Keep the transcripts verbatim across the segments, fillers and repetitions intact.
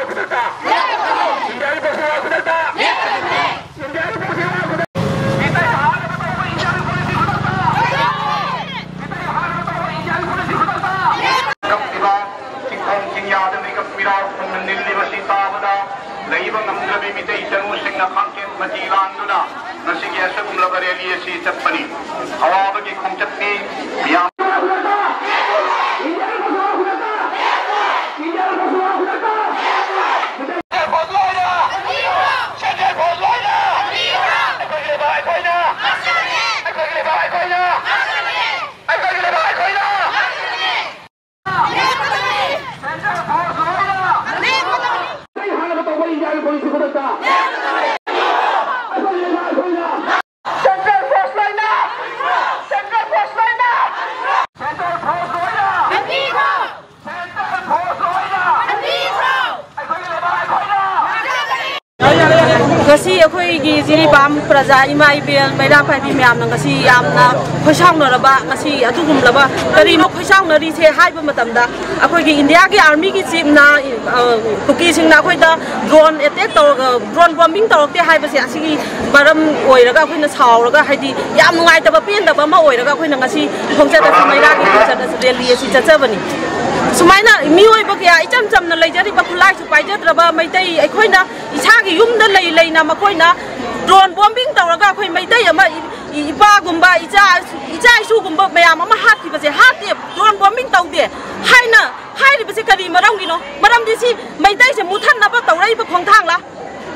ꯈꯨꯗꯛꯇ! ꯏꯟꯗꯤꯌꯥꯒꯤ ꯄꯣꯂꯤꯁꯤ ꯋꯥ ꯈꯨꯗꯛꯇ! ꯏꯟꯗꯤꯌꯥꯒꯤ ꯄꯣꯂꯤꯁꯤ ꯋꯥ ꯈꯨꯗꯛꯇ! ꯃꯤꯇꯩ ꯍꯥꯠꯅꯕ ꯇꯧꯕ ꯏꯟꯗꯤꯌꯥꯒꯤ ꯄꯣꯂꯤꯁꯤ ꯈꯨꯗꯛꯇ! ꯃꯤꯇꯩ ꯍꯥꯠꯅꯕ ꯇꯧꯕ ꯏꯟꯗꯤꯌꯥꯒꯤ ꯄꯣꯂꯤꯁꯤ ꯈꯨꯗꯛꯇ! ꯀꯞꯄꯤꯕ ꯆꯤꯡꯈꯣꯡ ꯆꯤꯡꯌꯥꯗ ꯃꯤꯀꯞ ꯃꯤꯔꯥꯎ ꯊꯣꯡꯅ ꯅꯤꯜꯂꯤꯕꯁꯤ ꯇꯥꯕꯗ ꯂꯩꯕ ꯉꯝꯗ꯭ꯔꯕꯤ ꯃꯤꯇꯩ ꯆꯅꯨꯁꯤꯡꯅ ꯈꯥꯡꯆꯦꯠ ꯃꯆꯤ ꯂꯥꯡꯗꯨꯅ ꯉꯁꯤꯒꯤ ꯑꯁꯤꯒꯨꯝꯂꯕ ꯔꯦꯂꯤ ꯑꯁꯤ ꯆꯠꯄꯅꯤ꯫ ꯑꯋꯥꯕꯒꯤ ꯈꯣꯡꯆꯠꯅꯤ꯫ ꯃꯤꯌꯥꯝ Central Force ꯂꯣꯏꯅ! Central Force ꯂꯣꯏꯅ! Central Force ꯂꯣꯏꯅ! Central Force ꯂꯣꯏꯅ! ꯑꯩꯈꯣꯏꯒꯤ ꯂꯩꯕꯥꯛ ꯑꯩꯈꯣꯏꯅ! ꯉꯁꯤ ꯑꯩꯈꯣꯏꯒꯤ ꯖꯤꯔꯤꯕꯥꯝ ꯄ꯭ꯔꯖꯥ ꯏꯃꯥ ꯏꯕꯦꯜ ꯃꯩꯔꯥ ꯄꯥꯏꯕꯤ ꯃꯌꯥꯝꯅ ꯉꯁꯤ ꯌꯥꯝꯅ ꯈꯣꯏꯁꯥꯎꯅꯔꯕ, ꯉꯁꯤ ꯑꯗꯨꯒꯨꯝꯂꯕ ꯀꯔꯤꯅꯣ ꯈꯣꯏꯁꯥꯎꯅꯔꯤꯁꯦ ꯍꯥꯏꯕ ꯃꯇꯝꯗ, ꯑꯩꯈꯣꯏꯒꯤ ꯏꯟꯗꯤꯌꯥꯒꯤ ꯑꯥꯔꯃꯤꯒꯤ ꯆꯤꯞꯅ, ꯑ, ꯀꯨꯀꯤꯁꯤꯡꯅ ꯑꯩꯈꯣꯏꯗ drone attack ꯇꯧꯔꯒ, drone bombing ꯇꯧꯔꯛꯇꯦ ꯍꯥꯏꯕꯁꯦ, ꯑꯁꯤꯒꯤ ꯃꯔꯝ ꯑꯣꯏꯔꯒ ꯑꯩꯈꯣꯏꯅ ꯁꯥꯎꯔꯒ, ꯍꯥꯏꯗꯤ ꯌꯥꯝ ꯅꯨꯡꯉꯥꯏꯇꯕ, ꯄꯦꯟꯗꯕ ꯑꯃ ꯑꯣꯏꯔꯒ ꯑꯩꯈꯣꯏꯅ ꯉꯁꯤ ꯈꯣꯡꯆꯠ ꯑꯁꯤ, ꯃꯩꯔꯥꯒꯤ ꯈꯣꯡꯆꯠ ꯑꯁꯤ, ꯔꯦꯂꯤ ꯑꯁꯤ ꯆꯠꯆꯕꯅꯤ꯫ ꯁꯨꯃꯥꯏꯅ ꯃꯤꯑꯣꯏꯕ ꯀꯌꯥ ꯏꯆꯝ ꯆꯝꯅ ꯂꯩꯖꯔꯤꯕ, ꯈꯨꯠꯂꯥꯏꯁꯨ ꯄꯥꯏꯖꯗ꯭ꯔꯕ ꯃꯩꯇꯩ ꯑꯩꯈꯣꯏꯅ ꯏꯁꯥꯒꯤ ꯌꯨꯝꯗ ꯂꯩ ꯂꯩꯅ ꯃꯈꯣꯏꯅ drone bombing ꯇꯧꯔꯒ ꯑꯩꯈꯣꯏ ꯃꯩꯇꯩ ꯑꯃ, ꯏ-, ꯏꯄꯥꯒꯨꯝꯕ, ꯏꯆꯥ, ꯏꯆꯥ ꯏꯁꯨꯒꯨꯝꯕ ꯃꯌꯥꯝ ꯑꯃ ꯍꯥꯠꯈꯤꯕꯁꯦ, ꯍꯥꯠꯇꯦ, drone bombing ꯇꯧꯗꯦ ꯍꯥꯏꯅ ꯍꯥꯏꯔꯤꯕꯁꯦ ꯀꯔꯤ ꯃꯔꯝꯒꯤꯅꯣ? ꯃꯔꯝꯗꯤ ꯁꯤ ꯃꯩꯇꯩꯁꯦ ꯃꯨꯊꯠꯅꯕ ꯇꯧꯔꯛꯏꯕ ꯈꯣꯡꯊꯥꯡꯂ?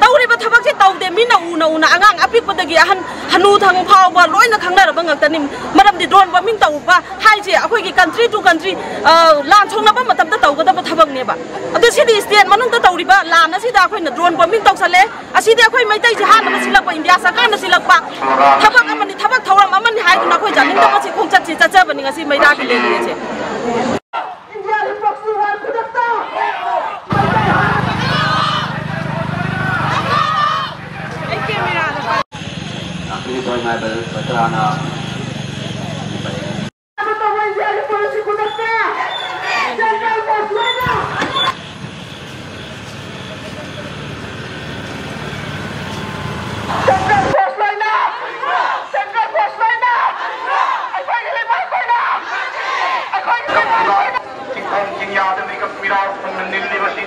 ꯇꯧꯔꯤꯕ ꯊꯕꯛꯁꯦ ꯇꯧꯗꯦ꯫ ꯃꯤꯅ ꯎꯅ ꯎꯅ, ꯑꯉꯥꯡ ꯑꯄꯤꯛꯄꯗꯒꯤ ꯑꯍꯟ, ꯍꯅꯨ ꯊꯪ ꯐꯥꯎꯕ ꯂꯣꯏꯅ ꯈꯪꯅꯔꯕ ꯉꯥꯛꯇꯅꯤ꯫ ꯃꯔꯝꯗꯤ drone bombing ꯇꯧꯕ ꯍꯥꯏꯁꯦ ꯑꯩꯈꯣꯏꯒꯤ country to country, ꯑ, ꯂꯥꯟ ꯁꯣꯛꯅꯕ ꯃꯇꯝꯗ ꯇꯧꯒꯗꯕ ꯊꯕꯛꯅꯦꯕ꯫ ꯑꯗꯣ ꯁꯤꯗꯤ state ꯃꯅꯨꯡꯗ ꯇꯧꯔꯤꯕ ꯂꯥꯟ ꯑꯁꯤꯗ ꯑꯩꯈꯣꯏꯅ drone bombing ꯇꯧꯁꯜꯂꯦ꯫ ꯑꯁꯤꯗꯤ ꯑꯩꯈꯣꯏ ꯃꯩꯇꯩꯁꯤ ꯍꯥꯠꯅꯕ ꯁꯤꯜꯂꯛꯄ, ꯏꯟꯗꯤꯌꯥ ꯁꯔꯀꯥꯔꯅ ꯁꯤꯜꯂꯛꯄ ꯊꯕꯛ ꯑꯃꯅꯤ, ꯊꯕꯛ ꯊꯧꯔꯝ ꯑꯃꯅꯤ ꯍꯥꯏꯗꯨꯅ ꯑꯩꯈꯣꯏ ꯌꯥꯅꯤꯡꯗꯕꯁꯤ ꯈꯣꯡꯆꯠꯁꯤ ꯆꯠꯆꯕꯅꯤ ꯉꯁꯤ ꯃꯩꯔꯥꯒꯤ ꯂꯦꯂꯤ ꯑꯁꯦ꯫ ꯏꯟꯗꯤꯌꯥꯒꯤ ꯄꯣꯛꯁꯤ ꯋꯥ ꯈꯨꯗꯛꯇ! ꯉꯥꯛꯄꯤꯔꯤꯕ ꯉꯥꯏꯕ ꯁꯔꯀꯥꯔꯅ ꯏꯟꯗꯤꯌꯥꯒꯤ ꯄꯣꯛꯁꯤ ꯈꯨꯗꯛꯇ! Central Force ꯂꯣꯏꯅ!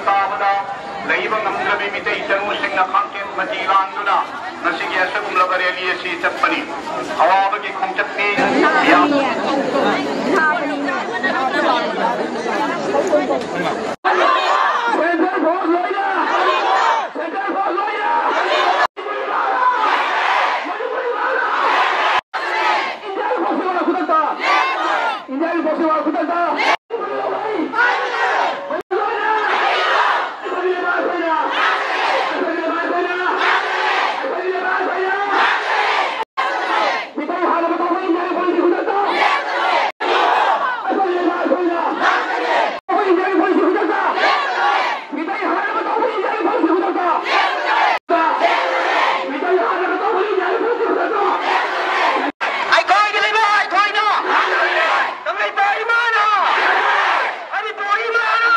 ꯇꯥꯕꯗ ꯂꯩꯕ ꯉꯝꯗ꯭ꯔꯕꯤ ꯃꯤꯇꯩ ꯆꯅꯨꯁꯤꯡꯅ ꯈꯥꯡꯀꯦꯝ ꯃꯇꯤ ꯂꯥꯡꯗꯨꯅ ꯉꯁꯤꯒꯤ ꯑꯁꯤꯒꯨꯝꯂꯕ ꯔꯦꯂꯤ ꯑꯁꯤ ꯆꯠꯄꯅꯤ꯫ ꯑꯋꯥꯕꯒꯤ ꯈꯣꯡꯆꯠꯅꯤ꯫ ꯌꯥꯝ ꯑꯩꯈꯣꯏꯒꯤ ꯂꯩꯕꯥꯛ ꯑꯩꯈꯣꯏꯅ ꯀꯪꯂꯩꯄꯥꯛ ꯏꯃꯥꯅ, ꯃꯅꯤꯄꯨꯔ ꯏꯃꯥꯅ꯫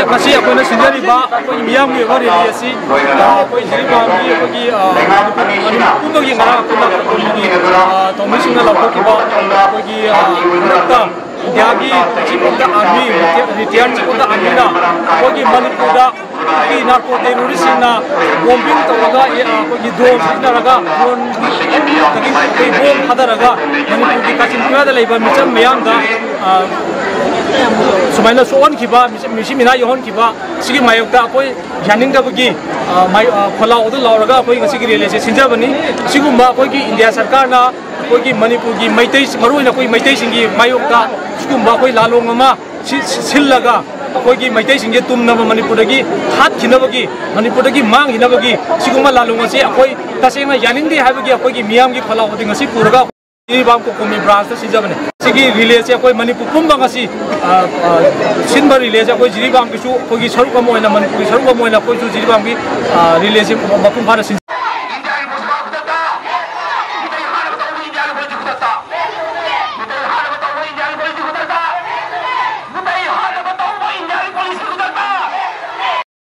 ꯉꯁꯤ ꯑꯩꯈꯣꯏꯅ ꯁꯤꯟꯖꯔꯤꯕ ꯑꯩꯈꯣꯏꯒꯤ ꯃꯤꯌꯥꯝꯒꯤ ꯑꯣꯏꯕ ꯔꯦꯂꯤ ꯑꯁꯤ, ꯑ, ꯑꯩꯈꯣꯏ ꯖꯤꯔꯤꯕꯥꯝꯒꯤ ꯑꯩꯈꯣꯏꯒꯤ, ꯑ, ꯃꯅꯤꯄꯨꯔ ꯄꯨꯝꯕꯒꯤ ꯉꯔꯥꯡ ꯑꯩꯈꯣꯏꯅ ꯑꯩꯈꯣꯏꯒꯤ, ꯑ, ꯊꯧꯃꯤꯁꯤꯡꯅ ꯂꯥꯎꯊꯣꯛꯈꯤꯕ ꯑꯩꯈꯣꯏꯒꯤ, ꯑ, ꯍꯟꯗꯛꯇ ꯏꯟꯗꯤꯌꯥꯒꯤ Chief of the Army, retired Chief of the Army ꯅ ꯑꯩꯈꯣꯏꯒꯤ ꯃꯅꯤꯄꯨꯔꯗ ꯑꯩꯈꯣꯏꯒꯤ narco terrorist ꯁꯤꯡꯅ bombing ꯇꯧꯔꯒ, ꯑ, ꯑꯩꯈꯣꯏꯒꯤ drone ꯁꯤꯖꯤꯟꯅꯔꯒ, drone ꯗꯒꯤ ꯑꯩꯈꯣꯏ bomb ꯊꯥꯗꯔꯒ ꯃꯅꯤꯄꯨꯔꯒꯤ ꯀꯥꯆꯤꯟ ꯀꯣꯌꯥꯗ ꯂꯩꯕ ꯃꯤꯆꯝ ꯃꯌꯥꯝꯗ, ꯑ, ꯁꯨꯃꯥꯏꯅ ꯁꯣꯛꯍꯟꯈꯤꯕ, ꯃꯤꯆꯝ, ꯃꯤꯁꯤ ꯃꯤꯅꯥ ꯌꯧꯍꯟꯈꯤꯕ, ꯁꯤꯒꯤ ꯃꯥꯌꯣꯛꯇ ꯑꯩꯈꯣꯏ ꯌꯥꯅꯤꯡꯗꯕꯒꯤ, ꯑ, ꯃꯥꯏ-, ꯑ, ꯈꯣꯜꯂꯥꯎ ꯑꯗꯨ ꯂꯥꯎꯔꯒ ꯑꯩꯈꯣꯏ ꯉꯁꯤꯒꯤ rally ꯁꯦ ꯁꯤꯟꯖꯕꯅꯤ꯫ ꯁꯤꯒꯨꯝꯕ ꯑꯩꯈꯣꯏꯒꯤ ꯏꯟꯗꯤꯌꯥ ꯁꯔꯀꯥꯔꯅ ꯑꯩꯈꯣꯏꯒꯤ ꯃꯅꯤꯄꯨꯔꯒꯤ ꯃꯩꯇꯩ, ꯃꯔꯨꯑꯣꯏꯅ ꯑꯩꯈꯣꯏ ꯃꯩꯇꯩꯁꯤꯡꯒꯤ ꯃꯥꯌꯣꯛꯇ ꯁꯤꯒꯨꯝꯕ ꯑꯩꯈꯣꯏ ꯂꯥꯂꯣꯡ ꯑꯃ ꯁꯤ-, ꯁꯤ-, ꯁꯤꯜꯂꯒ ꯑꯩꯈꯣꯏꯒꯤ ꯃꯩꯇꯩꯁꯤꯡꯁꯦ ꯇꯨꯝꯅꯕ, ꯃꯅꯤꯄꯨꯔꯗꯒꯤ ꯍꯥꯠꯈꯤꯅꯕꯒꯤ, ꯃꯅꯤꯄꯨꯔꯗꯒꯤ ꯃꯥꯡꯈꯤꯅꯕꯒꯤ ꯁꯤꯒꯨꯝꯕ ꯂꯥꯂꯣꯡ ꯑꯁꯤ ꯑꯩꯈꯣꯏ ꯇꯁꯦꯡꯅ ꯌꯥꯅꯤꯡꯗꯦ ꯍꯥꯏꯕꯒꯤ ꯑꯩꯈꯣꯏꯒꯤ ꯃꯤꯌꯥꯝꯒꯤ ꯈꯣꯜꯂꯥꯎ ꯑꯗꯨ ꯉꯁꯤ ꯄꯨꯔꯒ ꯖꯤꯔꯤꯕꯥꯝ ꯀꯣꯀꯣꯃꯤ ꯕ꯭ꯔꯥꯟꯁꯇ ꯁꯤꯟꯖꯕꯅꯦ꯫ ꯁꯤꯒꯤ ꯔꯤꯂꯦꯁꯦ ꯑꯩꯈꯣꯏ ꯃꯅꯤꯄꯨꯔ ꯄꯨꯝꯕ ꯉꯁꯤ, ꯑ, ꯑ, ꯁꯤꯟꯕ ꯔꯤꯂꯦꯁꯦ ꯑꯩꯈꯣꯏ ꯖꯤꯔꯤꯕꯥꯝꯒꯤꯁꯨ, ꯑꯩꯈꯣꯏꯒꯤ ꯁꯔꯨꯛ ꯑꯃ ꯑꯣꯏꯅ, ꯃꯅꯤꯄꯨꯔꯒꯤ ꯁꯔꯨꯛ ꯑꯃ ꯑꯣꯏꯅ ꯑꯩꯈꯣꯏꯁꯨ ꯖꯤꯔꯤꯕꯥꯝꯒꯤ, ꯑ, ꯔꯤꯂꯦꯁꯦ ꯃꯄꯨꯡ ꯐꯥꯅ ꯁꯤꯟ-